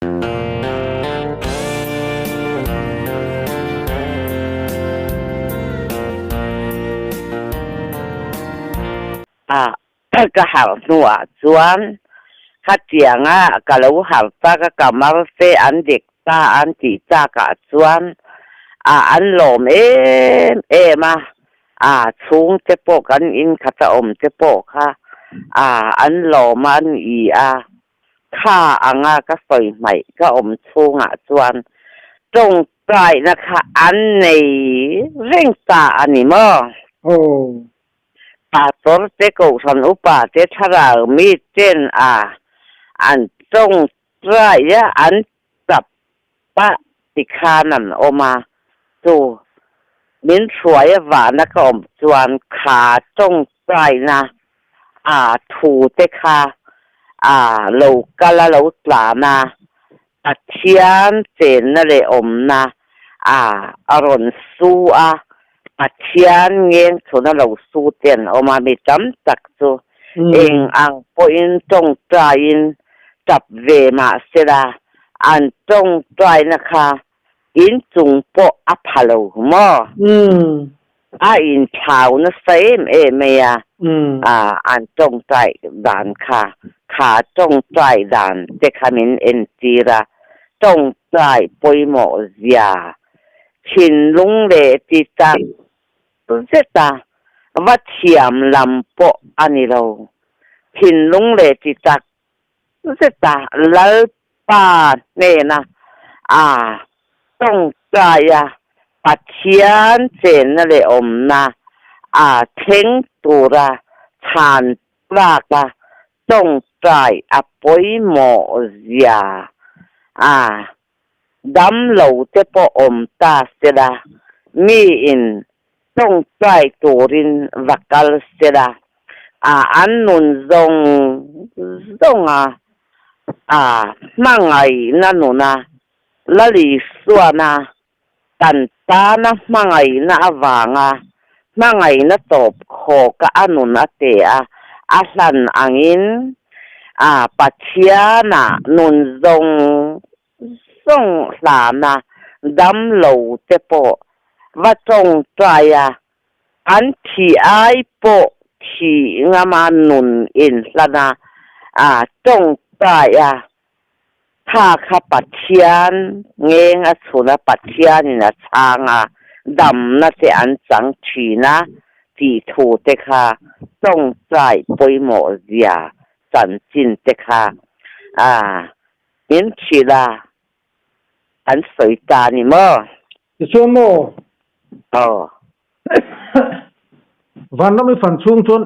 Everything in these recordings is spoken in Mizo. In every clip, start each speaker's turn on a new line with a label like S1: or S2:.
S1: A ka harh hnuah chuan khatianga ka lo harh tak a ka mar te an dik ta an tih takah chuan a an lawm em em a, a chhungte pawh kan in khata awm te pawh kha a an lawm a an i a, kha anga ka sawi hmaih ka awm chhungah chuan tawngtaina kha an nei reng ta a ni maw?
S2: Aw.
S1: Pastor te Kohhran upa te thlarau mi ten a an tawngtai a an tap a tikhan an awm a, chu min hruai avana ka awm chuan kha tawngtaina a thu te kha a lo kal a lo tlan a, Pathian chenna leh awmna a a rawn su a, Pathian ngeng chhun a lo su te an awm a, mi tam tak chu eng ang pawhin tawngtaiin tap ve mah sela an tawngtaina kha inchung pawh a pha lo maw? A inthlau nasa em em mai a, an tawngtai dan kha, kha tawngtai dan te kha min entir a, tawngtai pawimawh zia thinlung leh ti tak zet a, va thiam lam pawh a ni lo, thinlung leh ti tak zet a, Lalpa hnena a tawngtai a, Pathian chenna leh awmna a thleng tura chhan tlak a tawngtai a pawimawh zia a Damlo te pawh awm ta sela, miin tawngtai turin va kal sela, a an nun zawng zawnga a hmangaihna nuna Lalisuana kan tana hmangaihna avanga hmangaihna tawp khawka a nun a te a, a hlan angin a Pathiana nun zawng zawng hlana damlo te pawh va tawngtai a, an thi ai pawh thih ngama nun inhlan a, a tawngtai a. Kha kha Pathian ngeng a chhun a, Pathianin a chhang a, damna te an chang thin a tih thu te kha tawngtai pawimawh zia chanchin te kha a min hrilh a, an sawi ta ni maw?
S2: Tichuan maw?
S1: Aw.
S2: Vanram i fan chhung chuan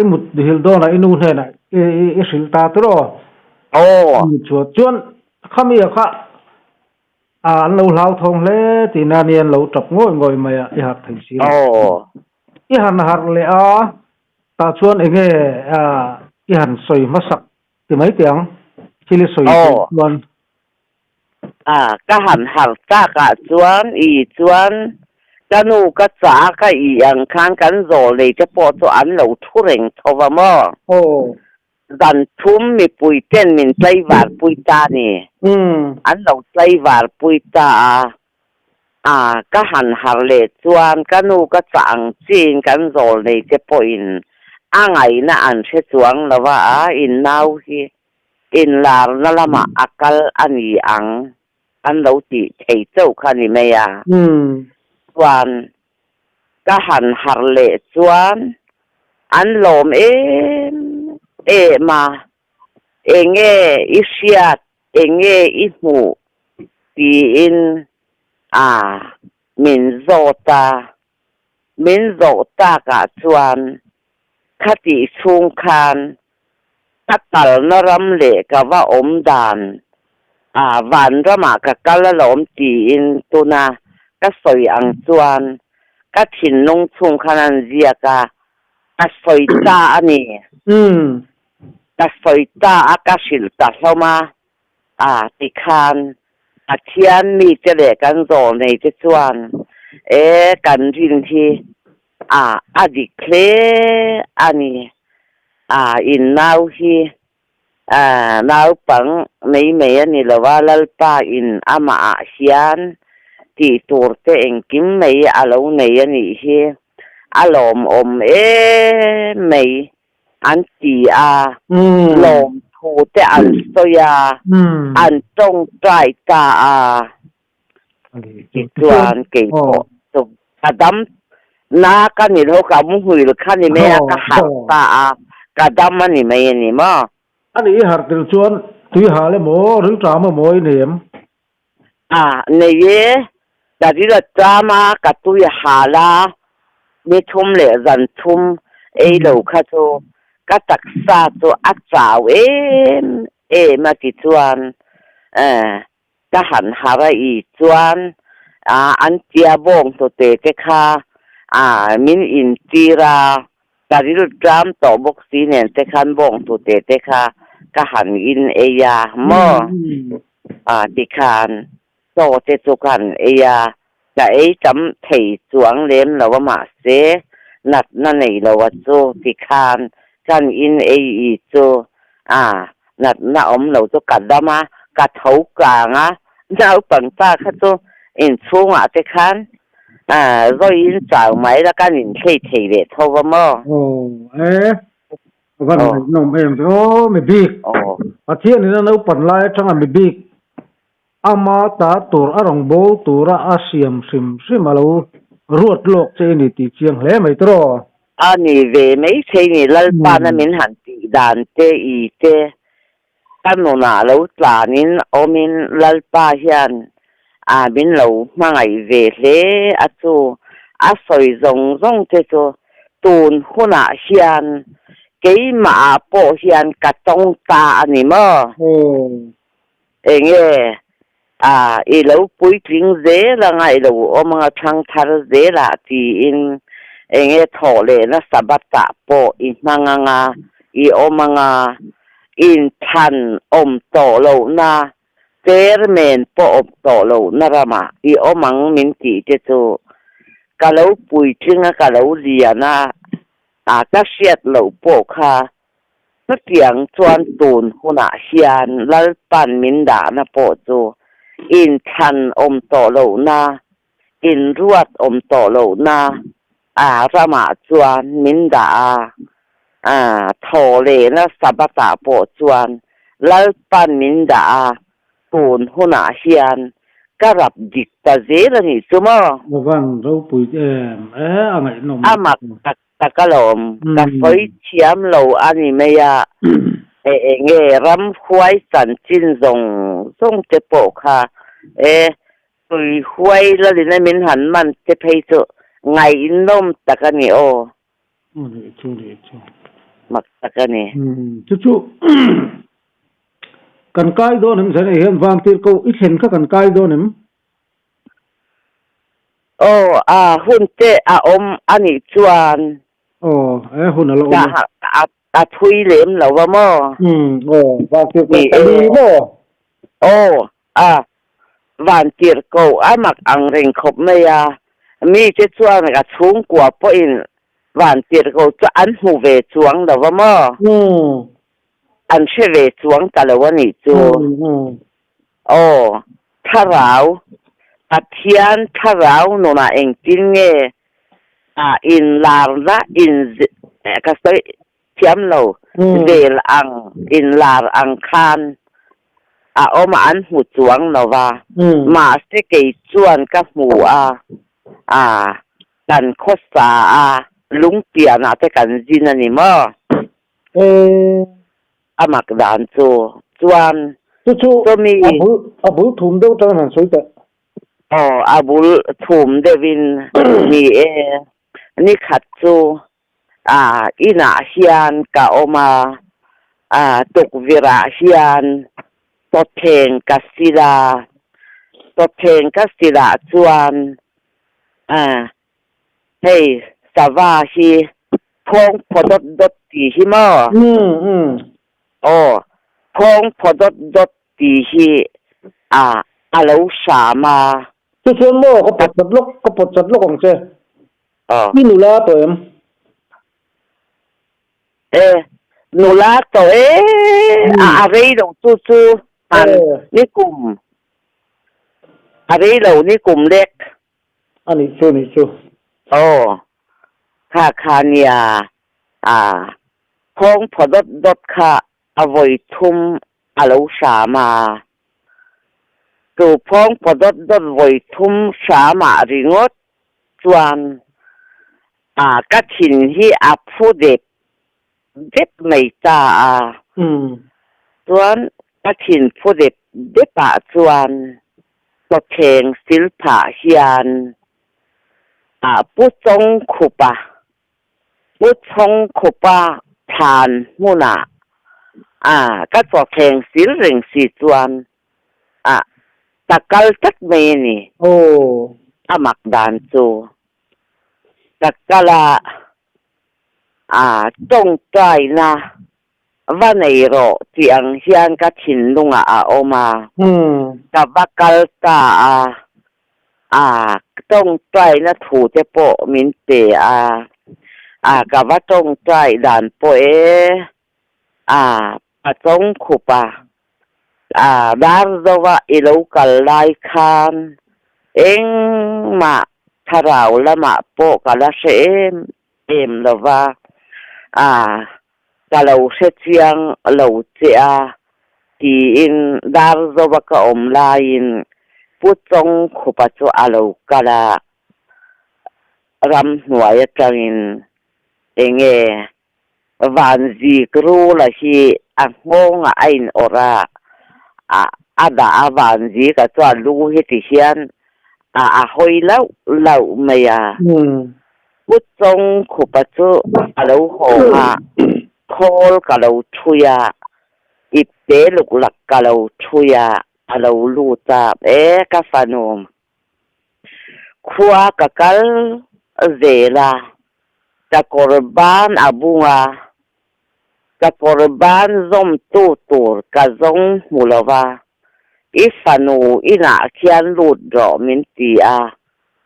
S2: i mut hil dawnah i nu hnenah i hrilh ta tur aw.
S1: Aw.
S2: Chuan khami a kha an lo hlauthawng hle tihna ania an lo tap ngawih ngawih mai a i harh thei si lo.
S1: Aw.
S2: I han harh leh a tah chuan enge i han sawi hmasak ti mai teh ang thil i sawi theih chuan.
S1: A, ka han harh takah chuan i chuan ka nu ka chah a ka i ang khan kan zawl nei te pawh chu an lo thu reng tho va maw?
S2: Aw.
S1: Zan thum mipui ten min tlaivar pui ta ni. An lo tlaivar pui ta a, a ka han harh leh chuan ka nu ka chah ang chiin kan zawl nei te pawhin a ngaihna an hre chuang lo va, a in nau hi Inlarna lamah a kal a ni ang an lo tih thei chauh kha ni mai a. Chuan ka han harh leh chuan an lawm em em a, enge i hriat, enge i hmuh tiin a min zawt a, min zawh takah chuan Khatih chhung khan ka kalna ram leh ka va awm dan a vanramah ka kal alawm tiin tuna ka sawi ang chuan ka thinlung chhung khan an ziak a, ka sawi ta a ni. Ka sawi ta a, ka hrilh ta hlawm a, a tikhan Pathian mite leh kan zawlnei te chuan e kan rin hi A, a dik hle a ni. A, in nau hi Naupang mai mai a ni lo a, Lalpa in amah ah hian tih tur te engkim mai a lo nei a nih hi. A lawmawm em mai an ti a, lawmthu te an sawi a, an tawngtai ta a. Tichuan kei pawh chu ka dam na ka ni lo, ka muhil kha ni mai a, ka harh ta a, ka dam a ni mai a ni maw?
S2: A nih i harh tel chuan tui hal emaw, rilṭam emaw i nei em?
S1: A, nei e, ka ril a ṭam a, ka tui a hal a, ni thum leh zan thum ei lo kha chu ka taksa chu a chau em em a tichuan Ka han harh a i chuan an tia bawng hnute te kha min intir a, ka rilṭam tawh bawk si nen te khan bawng hnute te kha ka han in ei a maw? Tikhan chaw te chu ka han ei a, ka ei tam thei chuang lem lo a mahse natna nei lo a chu tikhan kan in ei i chu Natna awm lo chu ka dam a, ka tho kang a, naupang pa kha chu inchhungah te khan vawiin chau mai la kan inthlei thei leh tho va maw?
S2: Aw e, a van ngaihnawm em ve aw, mi bik. Pathianin a naupan lai atanga mi bik ama ta tur a rawn bawl tura a siam hrim hrim a lo ruat lawk che i ni tih chiang hle mai tiraw?
S1: A ni ve mai thei ni, Lalpana min han tih dan te i te ka nunah lo tlanin awmin Lalpa hian a min lo hmangaih ve hle a chu a sawi zawng zawng te chu tun hunah hian keimah ah pawh hian ka tawng ta a ni maw? Enge a i lo puitling zel anga i lo awm anga thang thar zelah tiin enge thawh lehna Sabbath ah pawh i hmang anga i awm anga inthan awm tawh lohna chairman pawh awm tawh lohna ramah i awm ang min tih te chu ka lo puitling a ka lo lian a a ka hriat loh pawh kha Chutiang chuan tun hunah hian Lalpan min dahna pawh chu inthlan awm tawh lohna, inruat awm tawh lohna a ramah chuan min dah a, a thaw lehna Sabbath-ah pawh chuan Lalpan min dah a, tun hunah hian ka rap dik ta zel a nih chu maw?
S2: A van ropui em e, a ngaihnawm.
S1: A mak tak Tak alawm, ka sawi thiam lo a ni mai a, e enge ramhuai chanchin zawng zawng te pawh kha e tui huai lalin a min han man te phei chu ngaihnawm tak a ni aw.
S2: Anih chu anih chu.
S1: Mak tak a ni.
S2: Chu chu kan kai dawn em zan hian vangtir ko i thlen kha kan kai dawn em?
S1: Aw, a hun te a awm a nih chuan.
S2: Aw, e hun a la awm
S1: a. A thui lem lo a maw?
S2: Umm, aw, vantirhkoh ka ni maw?
S1: Aw, a vantirhkoh a mak ang reng khawp mai a, mite chuan ka chhungkua pawhin vantirhkoh chu an hmu ve chuang lo a maw?
S2: Umm.
S1: An hre ve chuang ta lo a nih chu.
S2: Umm.
S1: Aw, thlarau, Pathian thlarau nunah engtin nge a inlarna in ka sawi thiam lo, zel ang inlar ang khan a awm a an hmu chuang lo va, mahse kei chuan ka hmu a, a kan khawsa a, lungpianah te kan zin a ni maw? A mak dan chu chuan
S2: Chu chu
S1: chumi
S2: a bul a bul thum deuh tang han sawi teh.
S1: Aw a bul thum deuhin ni e, ni khat chu a inah hian ka awm a, a tukverhah hian tawthleng ka sil a, tawthleng ka silah chuan a Hei sava hi phawng phaw dawt dawt tih hi maw? Aw, phawng phaw dawt dawt tih hi a a lo hram a.
S2: Chu chuan maw ka pawt chat lawk, ka pawt chat lawk ang che.
S1: Aw.
S2: I nula tawh em?
S1: E, Nula tawh e, a a rei lo chu chu han ni kum a rei lo ni kum lek.
S2: A nih chu nih chu.
S1: Aw, kha kha nia a khawng phaw dawt dawt kha a vawi thum a lo hram a. Chu phawng phaw dawt dawt vawi thum hramah ringawt chuan a ka thin hi a phu dep dep mai ta a. Chuan ka thin phu dep depah chuan chawthleng sil phah hian a pu Chawngkhupa Pu Chawngkhupa thlan hmunah a ka chawthleng sil reng si chuan a ka kal tlat mai a ni. A mak dan chu ka kal a. A tawngtaina va nei rawh tih ang hian ka thinlungah a awm a, ka va kal ta a, a tawngtaina thu te pawh min pe a, a ka va tawngtai dan pawh e, a pa chawngkhup a, a dar zova i lo kal lai khan engmah thlarau lamah pawh ka la hre em em lo va, a ka lo hre chiang lo che a, tiin dar zova ka awm laiin Pu Chawngkhupa chu a lo kal a, ramhnuai atangin enge Vanzik Rula hi a nghawngah a in awrh a, a a dah a, Vanzika chuan lu hi ti hian a a hawi lauh lauh mai a. Pu Chawngkhupa chu a lo hawng a, khawl ka lo thui a, ipte luklak ka lo thui a, a lo lut a, E ka fanu, khua ka kal zel a, ka kawr ban a bung a, ka kawr ban zawmtu tur ka zawng hmu lo va, i fanu inah khian lut rawh min ti a,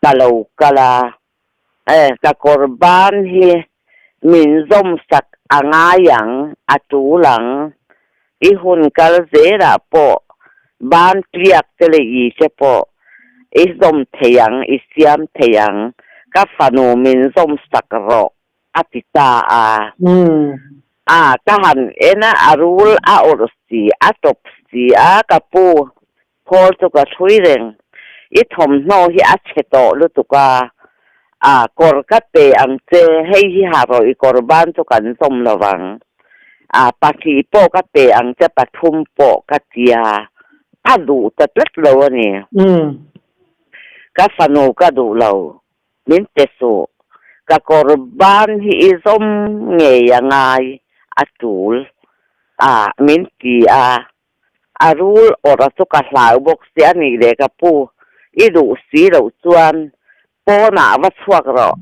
S1: ka lo kal a, E, ka kawr ban hi min zawm sak a ngai ang, a tul ang. I hun kal zelah pawh ban tliak te leh i te pawh i zawm thei ang, i siam thei ang. Ka fanu min zawm sak rawh, a ti ta a. A, ka han en a, a rul a awrh si, a tawp si a, ka pu Khawl chu ka thlui reng. I thawmhnaw hi a chhe tawh lutuk a, a kawr ka pe ang che, hei hi ha rawh i kawr ban chu kan zawm lo vang. A pahnih pawh ka pe ang che, pathum pawh ka ti a, a duh ta tlat lo a ni. Ka fanu ka duh lo, min pe suh. Ka kawr ban hi i zawm ngei a ngai, a tul a, min ti a. A rul awrh a chu ka hlau bawk si a nih leh ka pu, i duh si loh chuan pawnah va chhuak rawh.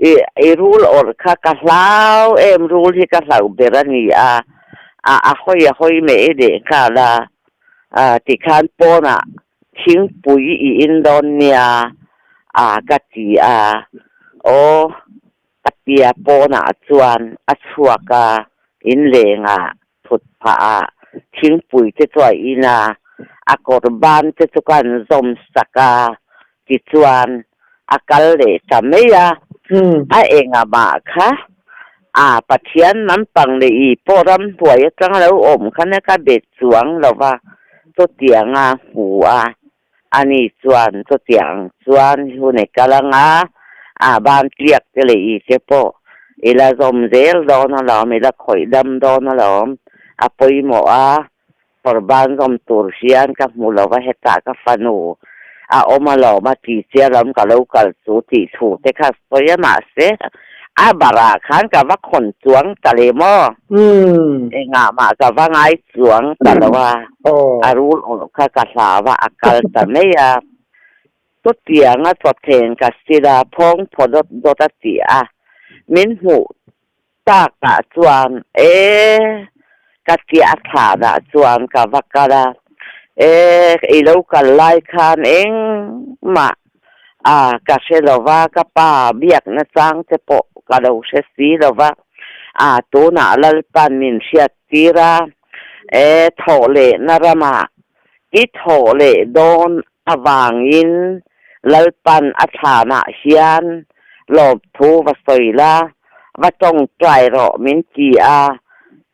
S1: I i rul awrh kha ka hlau em rul hi ka hlauh ber a ni a, a a hawi a hawi mai leh nghal a, a tikhan pawnah thingpui i in dawn nia a ka ti a, aw a tia pawnah chuan a chhuak a, inlengah Thut phah a, thingpui te chu a in a, a kawr ban te chu ka han zawm sak a, tichuan a kal leh ta mai a, a engah mah kha a Pathian lampang leh i pawh ramhnuai atanga lo awm khan ka be chuang lo va, chutianga hmu a, ani chuan chutiang chuan hun i kal anga a ban tliak te leh i te pawh i la zawm zel dawn alawm, i la khawih dam dawn alawm, a pawimawh a, kawr ban zawm tur hian ka hmu lo va hetah ka fanu a awm alawm a ti che alawm ka lo kal chu tih thu te kha sawi a mahse a barah khan ka va khawn chuang ta le maw? Engah mah ka va ngai chuang ta lo a. A rul awrh kha ka hlau a, a kal ta mai a. Chutianga chawthleng ka sil a, phawng phaw dawt dawt a ti a. Min hmuh takah chuan e ka ti a thlanah chuan ka va kal a. E i lo kal lai khan engmah a ka hre lo va, ka pa biakna chang te pawh ka lo hre si lo va. A tunah Lalpan min hriattir a, e thawh lehna ramah i thawh leh dawn avangin Lalpan a thlanah hian lawmthu va sawi la, va tawngtai rawh min ti a,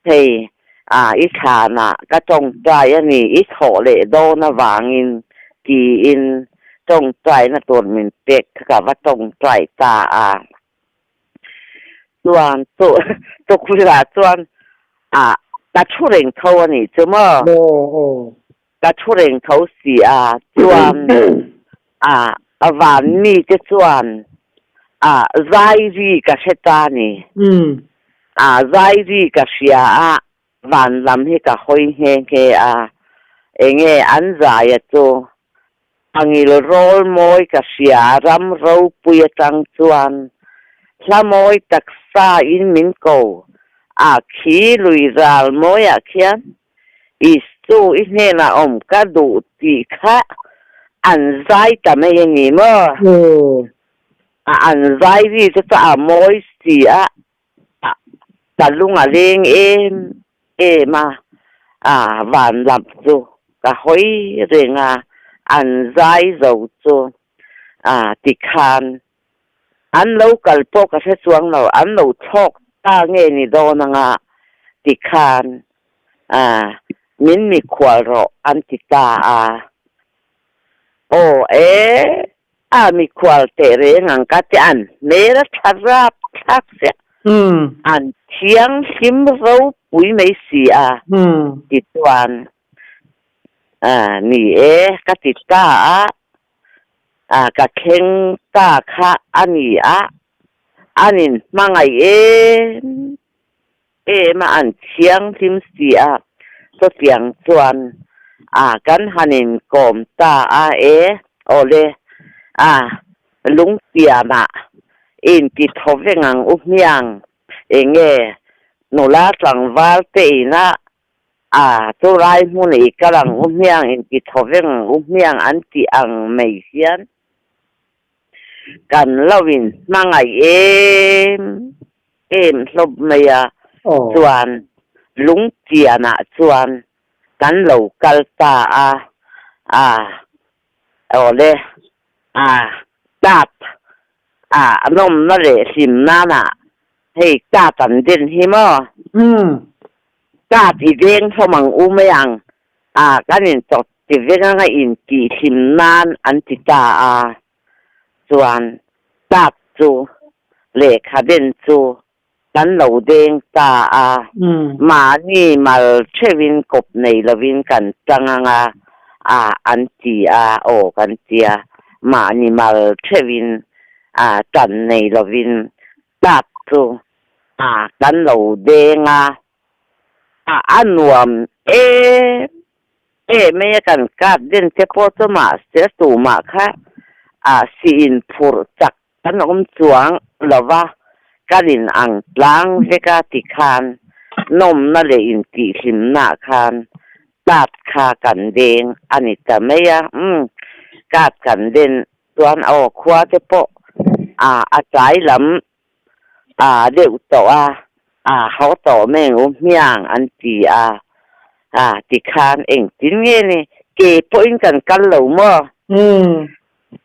S1: hei a i thlanah ka tawngtai a ni i thawh leh dawn avangin tiin tawngtaina tur min pek kha ka va tawngtai ta a. Chuan chu tukverhah chuan ah ka thu reng tho a nih chu maw? Ka thu reng tho si a, chuan ah a van mite chuan ah zai ri ka hre ta a ni. Ah zai ri ka hria a, van lam hi ka hawi nghe nghe a, enge an zai a chu Angil rawl mawi ka hria ram ropui atang chuan hla mawi taksa in min ko a khi lui ral mawi ah khian Isu i hnenah awm ka duh tih kha an zai ta mai a ni maw? A an zai ri te chu a mawi si a Ka lung a leng em em a, a van lam chu ka hawi reng a, an zai zo chu a tikhan an lo kal pawh ka hre chuang lo, an lo thlawk ta nge ni dawn anga tikhan a min mikhual rawh an ti ta a, aw e. A mikhual teh reng ang ka ti an hmel a tha rap thlak chiah. An thianghlim ropui mai si a ti chuan ni e ka ti ta a, ka thleng ta kha a ni a, an inhmangaih em em a an thianghlim si a, chutiang chuan a kan han inkawm ta a e, awle a lungpianah inti thaw veng ang u hmiang enge nula tlangval te inah a chulai hmun i kal ang u hmiang inti thaw veng ang u hmiang an tih ang mai hian kan lo inhmangaih em em hlawp mai a, chuan lungtianah chuan kan lo kal ta a, a awle a tat a nawmna leh hlim nana hei tat an den hi maw tat i veng hlawm ang u mai ang a kan inchawt ti veng anga intihhlim nan an ti ta a, chuan tat chu lehkha den chu kan lo deng ta a, mahni mal theuhin kawp nei lovin kan tang anga a an ti a, aw kan ti a, mahni mal theuhin a tan nei lovin tat chu a kan lo deng a. A a nuam em em mai a kan kap den te pawh chu mahse tumah kha a si in phurh chak kan awm chuang lo va, kan in ang tlang vek a ti khan nawmna leh intihhlimna khan kat kha kan deng a ni ta mai a, umm kat kan den chuan aw khua te pawh a a tlai lam a deuh tawh a, a ho tawh meng u hmiang an ti a, a tikhan engtin nge ni ke pawhin kan kal lo maw?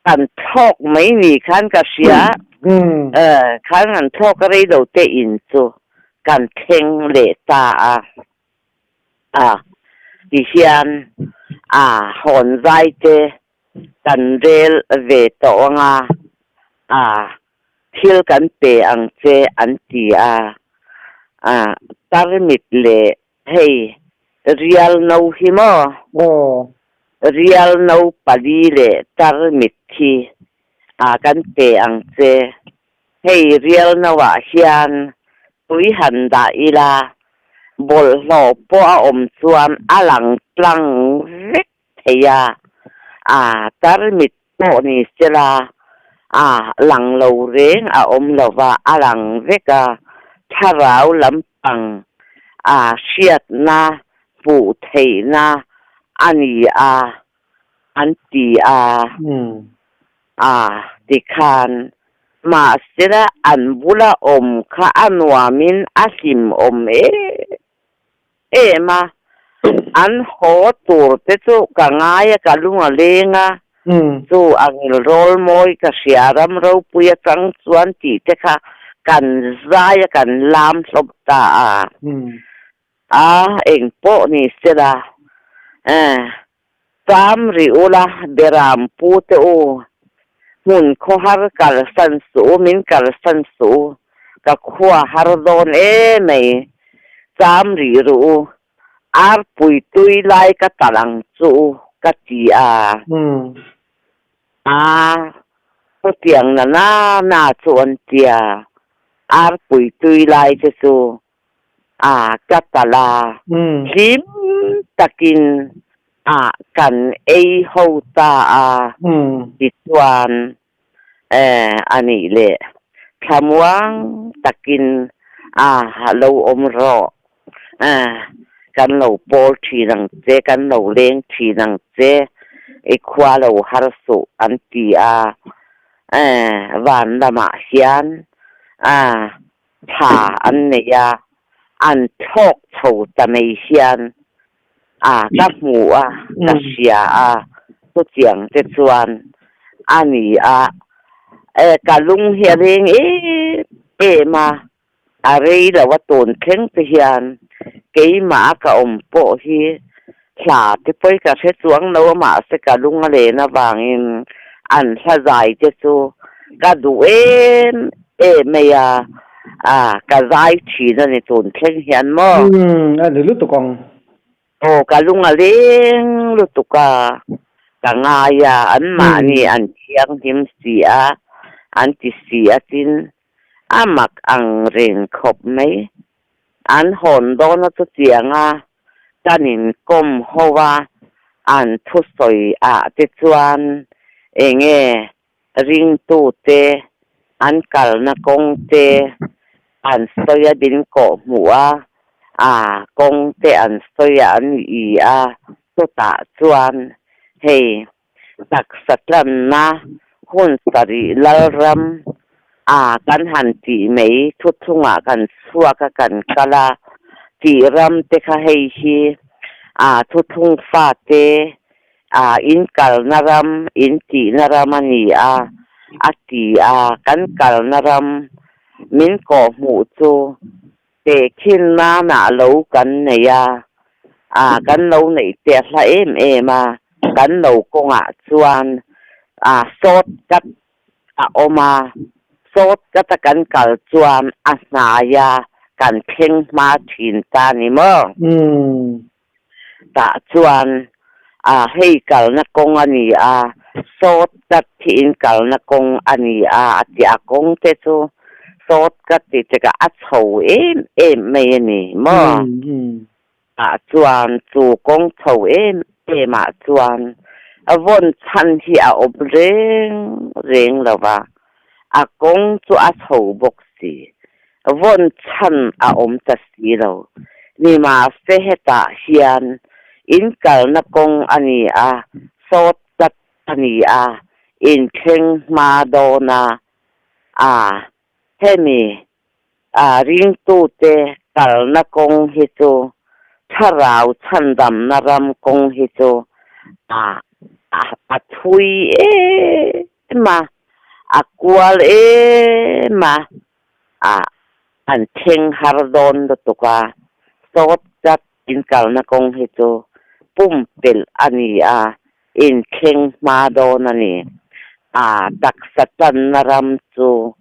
S1: Kan thlawk mai ni khan ka hria, khan kan thlawk a rei lo te in chu kan thleng leh ta a, a tihian a hawn zai te kan rel ve tawh anga a thil kan pe ang che an ti a, a tarmit leh hei rial no hi maw? Rial no pali leh tarmit hi a kan pe ang che, hei rial no ah hian tui han dah ila bawlhhlawh pawh a awm chuan a lang tlang vek thei a, a tarmit pawh ni sela a lang lo reng a awm lo va, a lang vek a, thlarau lampang a hriatna hmuh theihna a ni a, an ti a, a tikhan. Mahsela an bula awm kha a nuamin a hlimawm em em a, an haw tur te chu ka ngai a, ka lung a leng a, chu a ngilrawl mawi ka hria ram ropui atang chuan tih te kha kan zai a, kan lam hlawm ta a. A, eng pawh ni sela, eh, Sam ri ula, Beram pu te u, hmun khawhar kalsan suh u, min kalsan suh u, ka khua har dawn emai, Sam rih ru u, arpui tui lai ka tal ang chu u, ka ti a. A, chutiang na na na chu an tia, arpui tui lai te chu a ka tal a, hlim takin a kan ei ho ta a, tichuan a nih leh thlamuang takin a lo awm rawh, kan lo pawl thin ang che, kan lo leng thin ang che, i khua lo har suh an ti a, van lamah hian a tha an nei a, an thlawk chho ta mai hian a ka hmu a, ka hria a, chutiang te chuan a ni a, e ka lung hi a reng em em a, a rei lo a tun thleng te hian keimah a ka awm pawh hi hla te pawi ka hre chuang lo a, mahse ka lung a len avangin an hla zai te chu ka duh em em mai a, a ka zai thin a ni tun thleng hian maw?
S2: Umm a ni lutuk ang.
S1: Aw ka lung a leng lutuk a, ka ngai a, anmahni an thianghlim si a, an ti si a tin a mak ang reng khawp mai. An hawn dawn a chutiang a, kan inkawm ho a, an thusawi ah te chuan enge ringtute an kalna kawng te an sawi a din kawh hmuh a, a kawng te an sawi a an i a, chutah chuan hei taksa tlanna hun sarih Lalram a kan han tih mai thuthlungah kan chhuak a kan kal a tih ram te kha hei hi a thuthlung fate a in kalna ram in tihna ram a ni a a ti a kan kalna ram min kawhhmuh chu Tehkhin nanah lo kan nei a, a kan lo neih teh hla em em a, kan lo kawngah chuan a sawt kat a awm a, sawt kata kan kal chuan a hnai a, kan thleng hma thin ta ni maw? Tah chuan a hei kalna kawng a ni a, sawt kat hi in kalna kawng a ni a a ti a, kawng te chu sawt kat tih te kha a chho em em mai a ni maw? Tah chuan chu kawng chho em em ah chuan a vawn chhan hi a awm reng reng lo va, a kawng chu a chho bawk si. Vawn chhan a awm ta si lo. Nimahse hetah hian in kalna kawng a ni a, sawt tlat a ni a, in thleng hma dawn a, a hemi a ringtute kalna kawng hi chu thlarau chhandamna ram kawng hi chu a a thui em a, a kual em a, a an thleng har dawn lutuk a, sawt chat inkalna kawng hi chu pumpelh a ni a, inthleng hma dawn a ni. A taksa tanna ram chu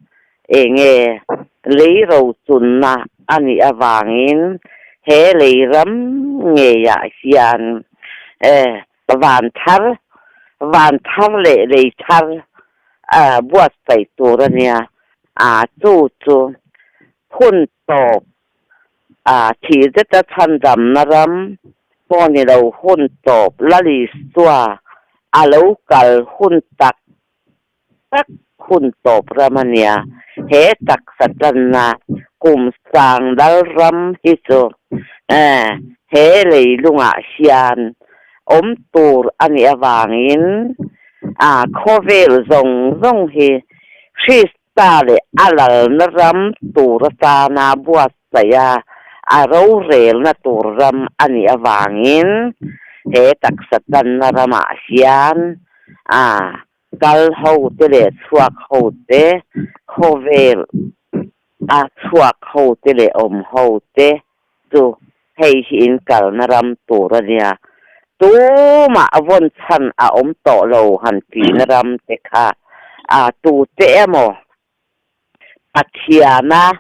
S1: enge lei rochunna a nih avangin he lei ram ngeiah hian van thar, van thar leh lei thar buatsaih tur a nia, a chu chu hun tawp a thih zeta chhandamna ram pawh ni lo hun tawp Lalisua a lo kal hun tak tak hun tawp ram a nia, he taksa tanna kum sang dal ram hi chu he leilungah hian awm tur a nih avangin a khawvel zawng zawng hi Krista. Krista leh a lalna ram tur atana buatsaih a, a rorelna tur ram a nih avangin he taksa tanna ramah hian a kal hote leh chhuak hote, khawvel a chhuak hote leh awm hote chu hei hi in kalna ram tur a nia. Tumah vawn chhan a awm tawh lo han tihna ram te kha a tute emaw Pathiana,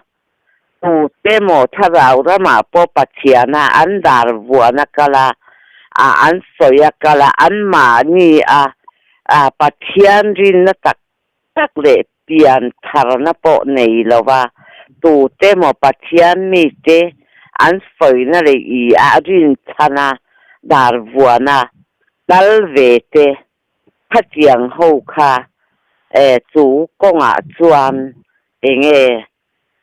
S1: tute emaw thlarau ramah pawh Pathiana an dar vuan a kal a, a an sawi a kal a, anmahni a Pathian rinna tak tak leh pian tharna pawh nei lova tute maw Pathian mite an sawina leh i a rinchhana dar vuana kal ve te khatiang ho kha e chu kawngah chuan enge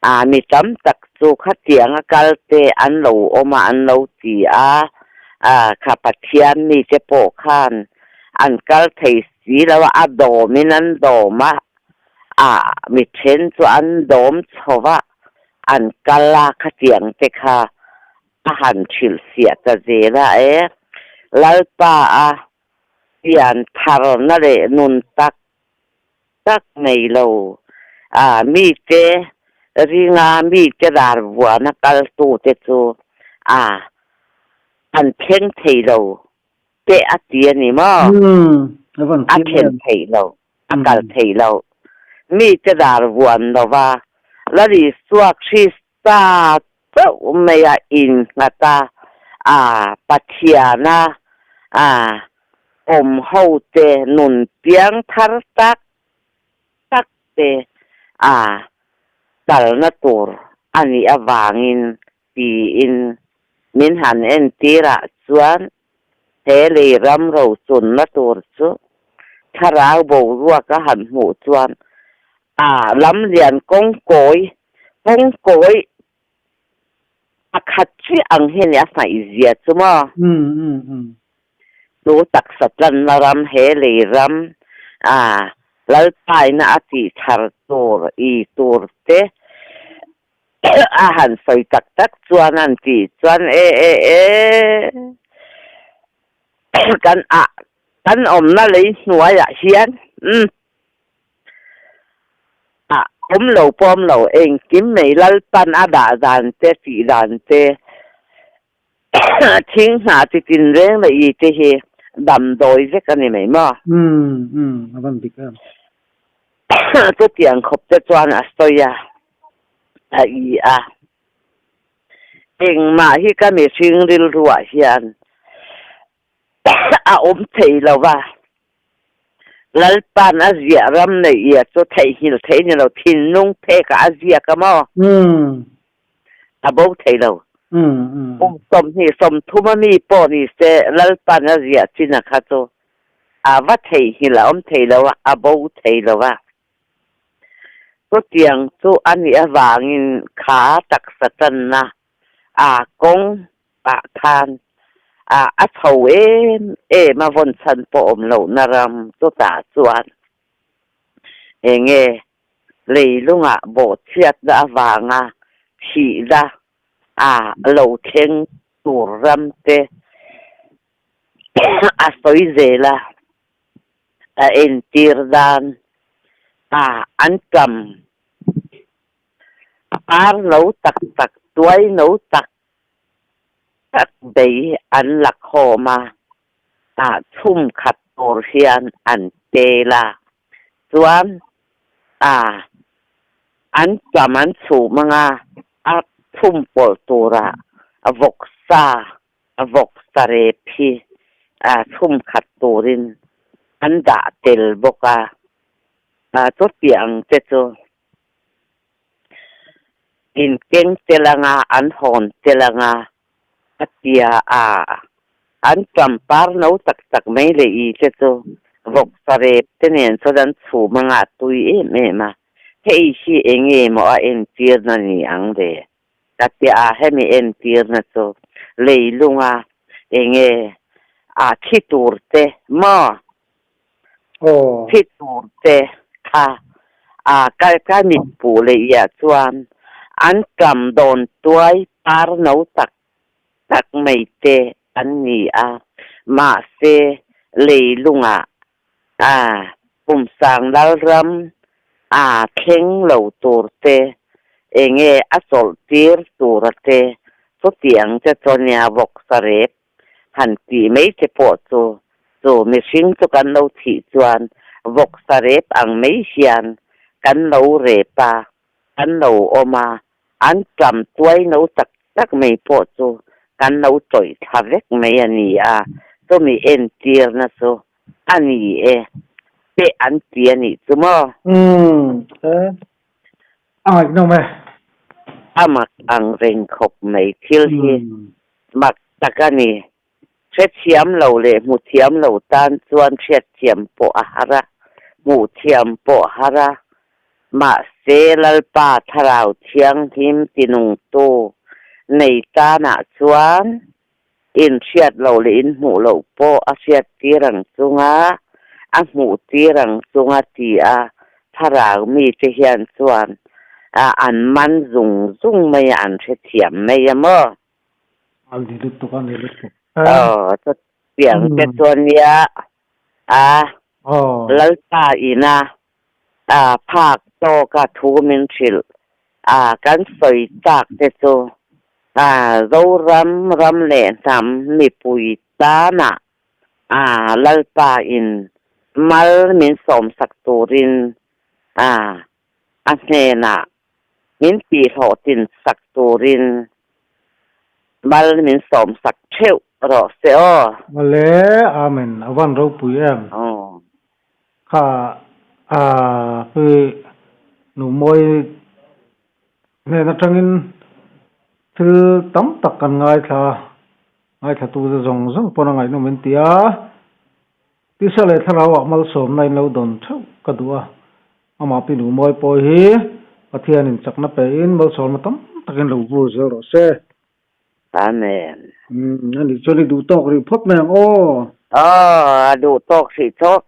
S1: a mi tam tak chu khatianga kal te an lo awm a an lo ti a, a kha Pathian mite pawh khan an kal thei si lo a, a dawmin an dawm a, a mi then chu an dawm chho va, an kal a khatiang te kha a han hrilhfiah ta zel a e, Lalpa a pian tharna leh nun tak tak nei lo. A mite ringa mite lar vuana kaltute chu a an thleng thei lo teh a ti a ni maw? A thlen theih lo, a kal thei lo. Mite lar vuan lova Lal Isua Krista chauh maia innghat a, a Pathiana a awm hote nun piang thar tak tak te a kalna tur a nih avangin tiin min han entirah chuan he lei ram rochunna tur chu thlarau boruak a han hmuh chuan a lamlian kawngkawi kawngkawi pakhat chiah ang hian a hnaih zia chu maw? Chu taksa tlanna ram he lei ram a Lalpaina a tih thar tur i tur te a han sawi tak tak chuan an tih chuan e e e kan ah kan awmna lei hnuaiah hian umm Ah, awm lo pawh awm lo, engkim mai Lalpan a dah dan te, tih dan te, thing hna chi tin reng leh i te hi damdawi vek a ni mai maw?
S2: Umm, umm, a van dik em.
S1: Chutiang khawp te chuan a sawi a, a i a. Engmah hi ka mihring rilruah hian a awm thei lo va, Lalpa'n a ziah ram neih ia chu theihnghilh thei ni lo, thinlung phekah a ziak a maw? A bo thei lo. Kum 20 30 a mi pawh ni se Lalpa'n a ziah chin a kha chu a va theihnghilh a awm thei lo a, a bo thei lo va. Chutiang chu a nih avangin kha taksa tanna a kawng ah khan a chho em em a, vawn chhan pawh awm lohna ram chutah chuan enge leilungah bawhchhiatna avanga thihna a lo thleng tur ram te a sawi zel a, a entir dan a an tam. Ar no tak tak, tuai no tak tak bei an la khawm a, ah chhum khat tur hian an tel a, chuan ah an tam an chhum anga a chhum pawlh turah vawksa vawksa rep hi ah chhum khat turin an dah tel bawk a, ah chutiang te chu. In keng tel anga an hawn tel anga a tia a, an champar no tak tak mai leh i te chu vawksa rep te nen chuan an chhum anga a tui em em a, hei hi enge maw a entirna ni ang le ka tia a, hemi entirna chu leilunga enge a thi tur te maw thi tur te kha. A ka ka mit hmuh leh iah chuan an ṭam dawn tuai par no tak tak mai te an ni a, mahse leilungah a pumsang lalram a thleng lo tur te, enge a chawlh tir tura te chutiang che chuan nia vawksa rep han tih mai che pawh chu chu mihring chu kan lo thih chuan vawksa rep ang mai hian kan lo rep a, kan lo awm a, an ṭam tuai no tak tak mai pawh chu kan lo tawih thla vek mai a ni a, chumi entirna chu a ni e te an ti a nih chu maw?
S2: Umm, a ngaihnawm e.
S1: A mak ang reng khawp mai thil hi mak tak a ni. Hrethiam lo leh hmuthiam lo tan chuan hriatthiam pawh a har a, hmuhthiam pawh a har a. Mahse, Lalpa Thlarau Thianghlim tinungtu nei tanah chuan inhriat loh leh inhmuh loh pawh a hriattir ang chunga, a hmuhtir ang chunga ti a Thlarau mite hian chuan an man zung zung mai a, an hrethiam mai a maw?
S2: A ni lutuk, a ni lutuk.
S1: Aw, chutiang te chuan nia a Lalpa ina a phak tawka thu min hrilh a kan sawi tak te chu a Zoram ram leh hnam mipui tanah a Lalpa in mal min sawmsak turin a a hnenah min tihhlawhtin sak turin mal min sawm sak theuh rawh se aw.
S2: Mawle, Amen, a van ropui em. Kha a pi nu mawi hnen atangin thil tam tak kan ngaithla a, ngaithla tute zawng zawng pawn a ngaihnawm in ti a, tisa leh thlarau ah malsawmna in lo dawn theuh ka duh a. Amah pi nu mawi pawh hi Pathianin chakna pein malsawmna tam takin lo vur zel rawh se.
S1: Amen.
S2: Umm a nih chuan i duh tawk rih phawt mai ang aw.
S1: Aw a duh tawk hrih chawk.